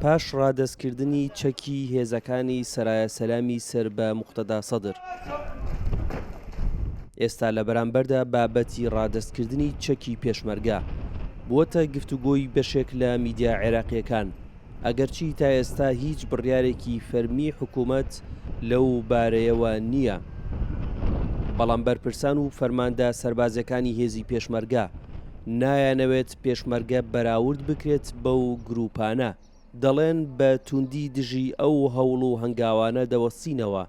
پاش ڕادەستکردنی چەکی هێزەکانی سەرایە سەلامی سەر بە موقتەدا سەدر، ئێستا لە بەرامبەردا بابەتی ڕادەستکردنی چەکی پێشمەرگە بووەتە گفتوگۆی بەشێک لە میدیا عێراقییەکان، ئەگەرچی تا ئێستا هیچ بڕیارێکی فەرمی حکومەت لەو بارەیەوە نییە، بەڵام بەرپرسان و فەرماندە سەربازیەکانی هێزی پێشمەرگە نایانەوێت پێشمەرگە بەراورد بکرێت بەو گروپانە، دەڵێن بە توندی دژی ئەو هەوڵ و هەنگاوانە دەوەستینەوە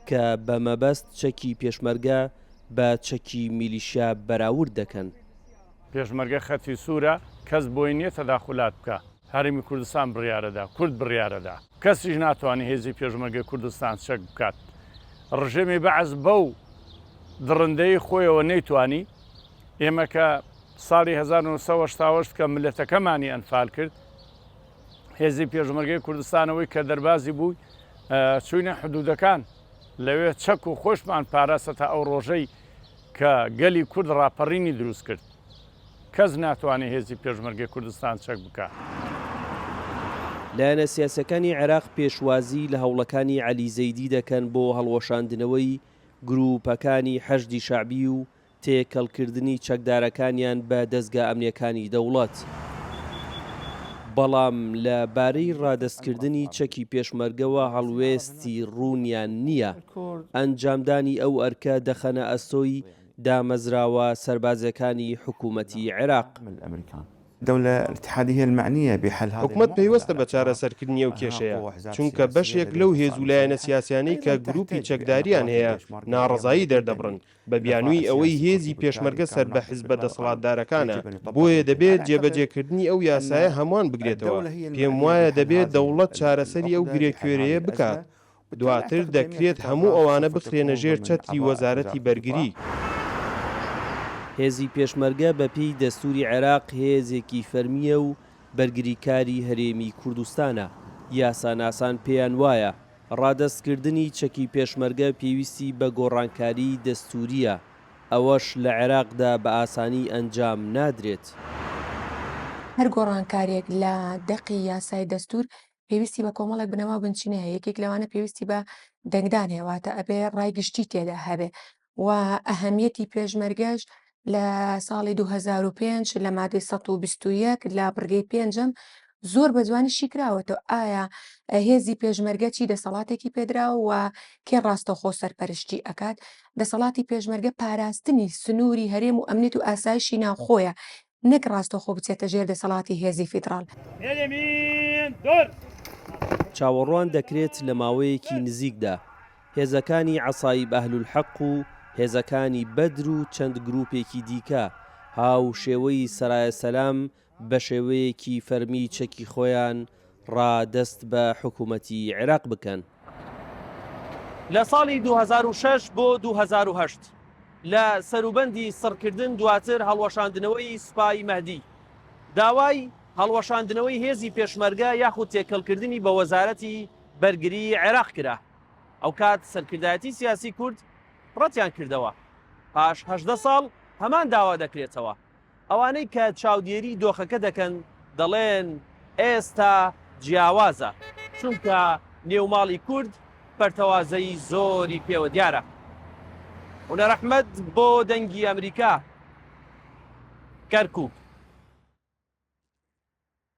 کە بە مەبەست چەکی پێشمەرگە بە چەکی میلیشیا بەراورد دەکەن. پێشمەرگە خەتی سوورە، کەس بۆی نییە تەداخولات بکا. هەرێمی کوردستان بڕیارەدا، کورد بڕیارەدا. کەسیش ناتوانێ هێزی پێشمەرگەی کوردستان چەک بکات. ڕژێمی بەعس بەو دڕندەیی خۆیەوە نەیتوانی. ئێمە کە ساڵی 1988 کە ملەتەکەمانی ئەنفال کرد، هێزی پێشمەرگەی کوردستان ئەوەی کە دەربازی بوو، چووینە حدوودەکان. لەوێ چەک و خۆشمان پاراست تا ئەو ڕۆژەی کە گەلی کورد ڕاپەڕینی دروست کرد. کەس ناتوانێ هێزی پێشمەرگەی کوردستان چەک بکا. لایەنە سیاسیەکانی عێراق پێشوازی لە هەوڵەکانی عەلی زەیدی دەکەن بۆ هەڵوەشاندنەوەی گرووپەکانی حەشدی شەعبی و تێکەڵکردنی چەکدارەکانیان بە دەزگا ئەمنیەکانی دەوڵەت. بەڵام لە بارەی ڕادەستکردنی چەکی پێشمەرگەوە هەڵوێستی ڕوونیان نییە، ئەنجامدانی ئەو ئەرکە دەخەنە ئەستۆی دامەزراوە سەربازیەکانی حکومەتی عێراق. حکومەت پەیوەستە بە چارەسەرکردنی ئەو کێشەیە، چونکە بەشێک لەو هێز و لایەنە سیاسیانەی کە گروپی چەکداریان هەیە ناڕەزایی دەردەبڕن بە بیانووی ئەوەی هێزی پێشمەرگە سەر بە حزبە دەسەڵاتدارەکانە، بۆیە دەبێت جێبەجێکردنی ئەو یاسایە هەمووان بگرێتەوە، پێموایە دەبێت دەوڵەت چارەسەری ئەو گرێکوێرەیە بکات، دواتر دەکرێت هەموو ئەوانە بخرێنە ژێر چەتری وەزارەتی بەرگری. هێزی پێشمەرگە بەپێی دەستووری عێراق هێزێکی فەرمییە و بەرگریکاری هەرێمی کوردستانە، یاساناسان پێیان وایە ڕادەستکردنی چەکی پێشمەرگە پێویستی بە گۆڕانکاریی دەستوورییە، ئەوەش لە عێراقدا بە ئاسانی ئەنجام نادرێت. هەر گۆڕانکارییەک لە دەقی یاسای دەستوور پێویستی بە کۆمەڵێک بنەما و بنچینە هەیە، یەکێک لەوانە پێویستی بە دەنگدان هەیە، واتە ئەبێ ڕای گشتی تێدا هەبێ و ئەهەمیەتی پێشمەرگەش لە ساڵی 2005 لە مادەی 121 لە بڕگەی پێنجەم زۆر بە جوانی شیکراوەتەوە ئایا هێزی پێشمەرگە چی دەسەڵاتێکی پێدراوە و کێ ڕاستەوخۆ سەرپەرشتی ئەکات دەسەڵاتی پێشمەرگە پاراستنی سنووری هەرێم و ئەمنیت و ئاسایشی ناوخۆیە نەک ڕاستەوخۆ بچێتە ژێر دەسەڵاتی هێزی فیدڕاڵ. چاوەڕوان دەکرێت لە ماوەیەکی نزیکدا هێزەکانی عەسایب ئەهلولحەق و هێزەکانی بەدر و چەند گروپێکی دیکە هاوشێوەی سەرایە سەلام بەشێوەیەکی فەرمی چەکی خۆیان ڕادەست بە حکومەتی عێراق بکەن. لە ساڵی 2006 بۆ 2008 لە سەروبەندی سڕکردن دواتر هەڵوەشاندنەوەی سوپای مەهدی، داوای هەڵوەشاندنەوەی هێزی پێشمەرگە یاخود تێکەڵکردنی بە وەزارەتی بەرگری عێراق کرا. ئەوکات سەرکردایەتی سیاسی کورد ڕەتیان کردەوە. پاش 18 ساڵ هەمان داوا دەکرێتەوە. ئەوانەی کە چاودێری دۆخەکە دەکەن دەڵێن ئێستا جیاوازە، چونکە نێو ماڵی کورد پەرتەوازەیی زۆری پێوە دیارە. هونەر ئەحمەد بۆ دەنگی ئەمریکا، کەرکوک.